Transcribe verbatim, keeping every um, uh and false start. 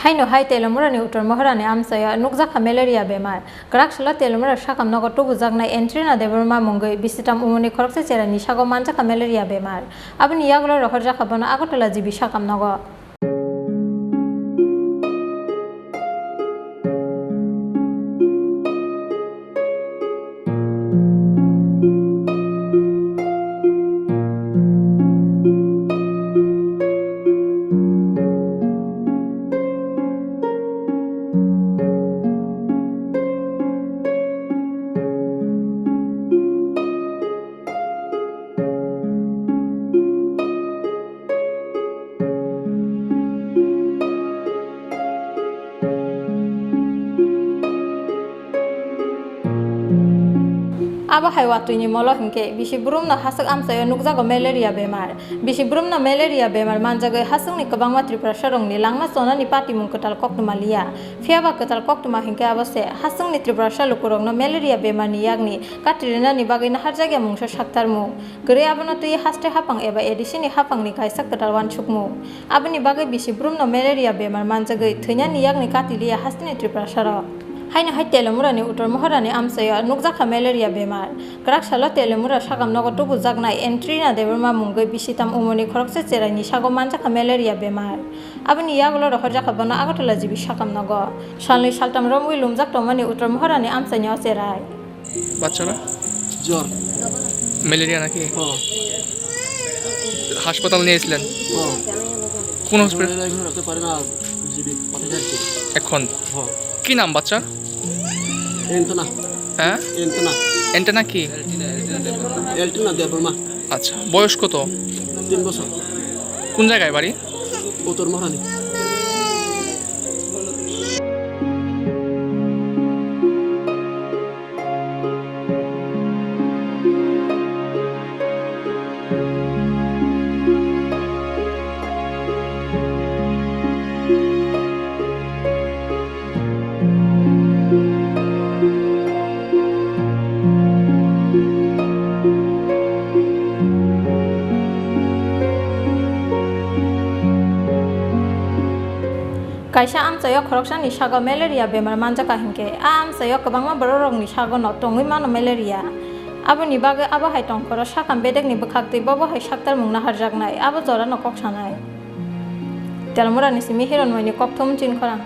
Haino hai Telamurani Uttor Mohorani amchaio nukjakha malaria bemar. Kwrak salo Telamura sakam nogo tubujaknai Antrina Debbarma mungwi bisitam umorni khoroksa cherai ni sago manjakha malaria bemar. Aboni yagulo rohorjakha bono Agartala G B sakam nogo. Abo hai watwi ni molo hinkhe bisi brumno haswk amchaio nukjago malaria bemar. Bisi brumno malaria bemar manjagwi haswkni kwbangma Tripurasarokni langma chonani patimung kwtal koktwma liya. Phiyaba kwtal koktwma hinkhe abo se haswkni Tripurasa lukurokno malaria bemarni yakni kati rinani bagwi naharjakya mungsa saktarmung. Kwrwi abono twi haste haphang eba A D C ni haphangni kaisa kwtal uansukmung. Aboni bagwi bisi brumno malaria bemar manjagwi thwinani yakni kati liya hasteni Tripurasarok. Haino hai Telamurani Uttor Mohorani amchaio nukjakha malaria bemar. Kwrak salo Telamura sakam nogo tubujaknai Antrina Debbarma mungwi bisitam umorni khoroksa cherai ni sago manjakha malaria bemar. Aboni yagulo rohorjakha bono Agartala G B sakam nogo. Salnwi saltam romwi lumjak tongmani Uttor Mohorani amchaini o cherai. বাচ্চারা? জ্বর। ম্যালেরিয়া নাকি? হ্যাঁ। হাসপাতাল নিয়েছিলেন? হ্যাঁ। কোন hospital? Malaria এখন রাখতে পারে না, জি বি পাঠাতে আর কি। এখন? হ্যাঁ। কি নাম বাচ্চার? এন্টনা। হ্যাঁ? এন্টনা। এন্টনা কি? এল্টনা দেববর্মা। আচ্ছা, বয়স কত? তিন বছর। কোন জায়গায় বাড়ি? উত্তর মহারানী। Kaisa amchaio khoroksani sago malaria bemar manjakha hinkhe, a amchaio kwbangma borokrokni sagono tongwi mano malaria. Aboni bagwi abo hai tongkhoro sakam bedekni bwkhaktwi bobo hai saktarmung naharjaknai, abo jorano kok sanai. Telamurani simi Hironmoini kokthum Chinkhorang.